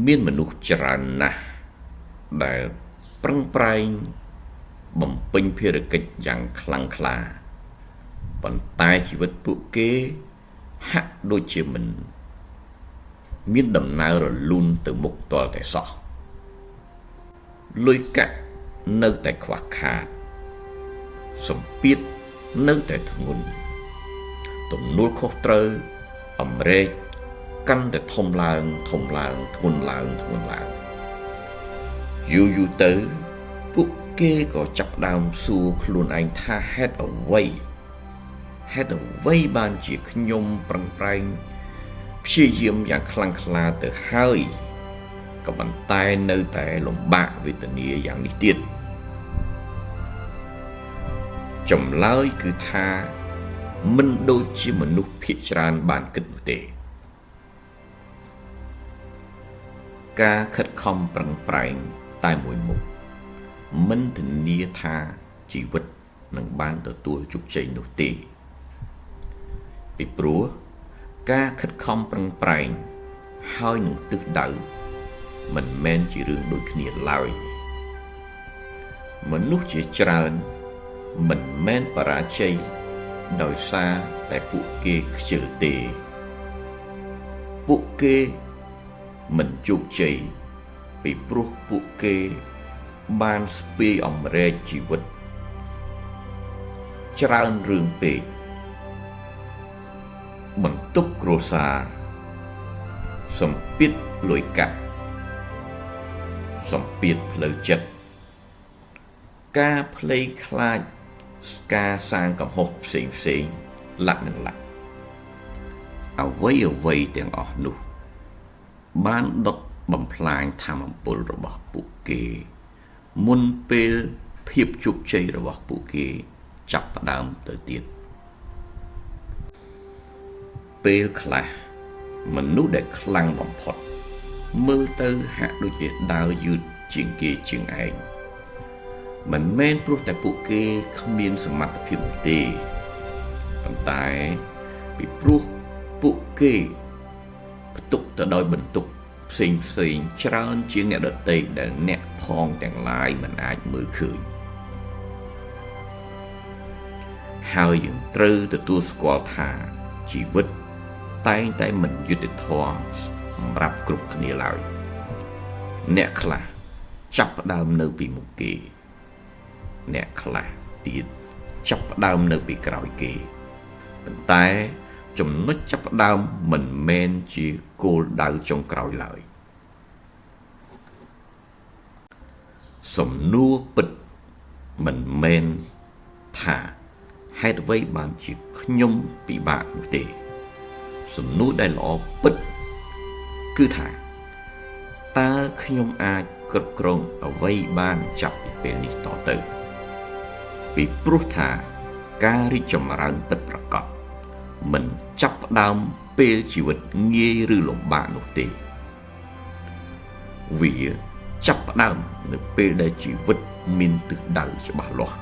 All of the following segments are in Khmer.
មានមនុស្សច្រើនណាស់ដែលប្រឹងប្រែងបំពេញភារកិច្ចយ៉ាងខ្លាំងក្លាប៉ុន្តែជីវិតពួកគេហាក់ដូចជាមិនមានដំណើររលូនទៅមុខទាល់តែសោះលុយកាក់នៅតែខ្វះខាតសម្ពាធនៅតែធ្ងន់ទំនួលខុសត្រូវអម្រែកកាន់តែធំឡើងធំឡើងធ្ងន់ឡើងធ្ងន់ឡើងយូរយូរទៅពួកគេក៏ចាប់ផ្ដើមសួរខ្លួនឯងថាហេតុអ្វីបានជាខ្ញុំប្រឹងប្រែងព្យាយាមយ៉ាងខ្លាំងក្លាទៅហើយក៏ប៉ុន្តែនៅតែលំបាកវេទនាយ៉ាងនេះទៀតចម្លើយគឺថាមិនដូចជាមនុស្សភាគច្រើនបានគិតនោះទេការខិតខំប្រឹងប្រែងតែមួយមុខមិនធានាថាជីវិតនឹងបានទទួលជោគជ័យនោះទេពីព្រោះការខិតខំប្រឹងប្រែងហើយនឹងទិសដៅមិនមែនជារឿងដូចគ្នាឡើយមនុស្សជាច្រើនមិនមែនបរាជ័យដោយសារតែពួកគេខ្ជិលទេពួកគេមិនជោគជ័យពីព្រោះពួកគេបានស្ពាយអម្រែកជីវិតច្រើនរឿងពេកបន្ទុកគ្រួសារសម្ពាធលុយកាក់សម្ពាធផ្លូវចិត្តការភ័យខ្លាចការសាងកំហុសផ្សេងផ្សេងលាក់នឹងលាក់អ្វីទាំងអស់នោះបានដុតបំផ្លាញធម៌ពលរបស់ពួកគេមុនពេលភាពជោគជ័យរបស់ពួកគេចាប់ផ្ដើមទៅទៀតពេលខ្លះមនុស្សដែលខ្លាំងបំផុតមើលទៅហាក់ដូចជាដើរយឺតជាងគេជាងឯងមិនមែនព្រោះតែពួកគេគ្មានសមត្ថភាពនោះទេប៉ុន្តែពីព្រោះពួកគេផ្ទុកទៅដោយបន្ទុកផ្សេងផ្សេងច្រើនជាងអ្នកដទៃដែលអ្នកផងទាំងឡាយមិនអាចមើលឃើញហើយយើងត្រូវទទួលស្គាល់ថាជីវិតតែងតែមិនយុត្តិធម៌សម្រាប់គ្រប់គ្នាឡើយអ្នកខ្លះចាប់ផ្ដើមនៅពីមុខគេអ្នកខ្លះទៀតចាប់ផ្ដើមនៅពីក្រោយគេប៉ុន្តែចំណុចចាប់ផ្ដើមមិនមែនជាគោលដៅចុងក្រោយឡើយសំណួរពិតមិនមែនថាហេតុអ្វីបានជាខ្ញុំពិបាកនោះទេសំណួរដែលល្អពិតគឺថាតើខ្ញុំអាចគ្រប់គ្រងអ្វីបានចាប់ពីពេលនេះតទៅពីព្រោះថាការរីកចម្រើនពិតប្រាកដមិនចាប់ផ្ដើមពេលជីវិតងាយឬលំបាកនោះទេវាចាប់ផ្ដើមនៅពេលដែលជីវិតមានទិសដៅច្បាស់លាស់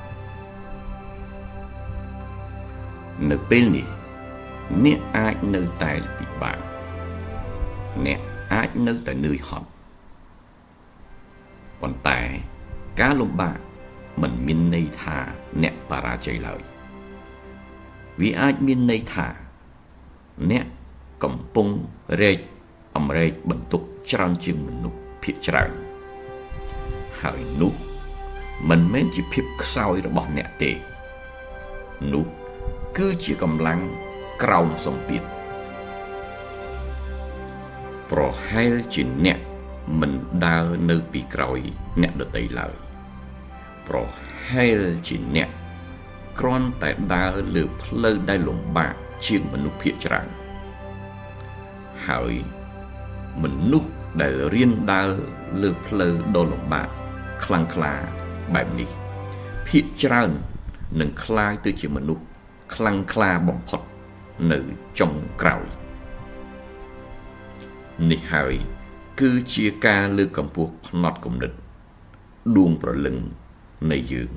នៅពេលនេះអ្នកអាចនៅតែពិបាកអ្នកអាចនៅតែនឿយហត់ប៉ុន្តែការលំបាកមិនមានន័យថាអ្នកបរាជ័យឡើយវាអាចមានន័យថាអ្នកកំពុងរែកអម្រែកបន្ទុកច្រើនជាងមនុស្សភាគច្រើនហើយនោះមិនមែនជាភាពខ្សោយរបស់អ្នកទេនោះគឺជាកម្លាំងក្រោមសម្ពាធប្រហែលជាអ្នកមិនដើរនៅពីក្រោយអ្នកដទៃឡើយប្រហែលជាអ្នកគ្រាន់តែដើរលើផ្លូវដែលលំបាកជាងមនុស្សភាគច្រើនហើយមនុស្សដែលរៀនដើរលើផ្លូវដ៏លំបាកខ្លាំងក្លាបែបនេះភាគច្រើននឹងក្លាយទៅជាមនុស្សខ្លាំងក្លាបំផុតនៅចុងក្រោយនេះហើយគឺជាការលើកកម្ពស់ផ្នត់គំនិតដួងព្រលឹងនៃយើង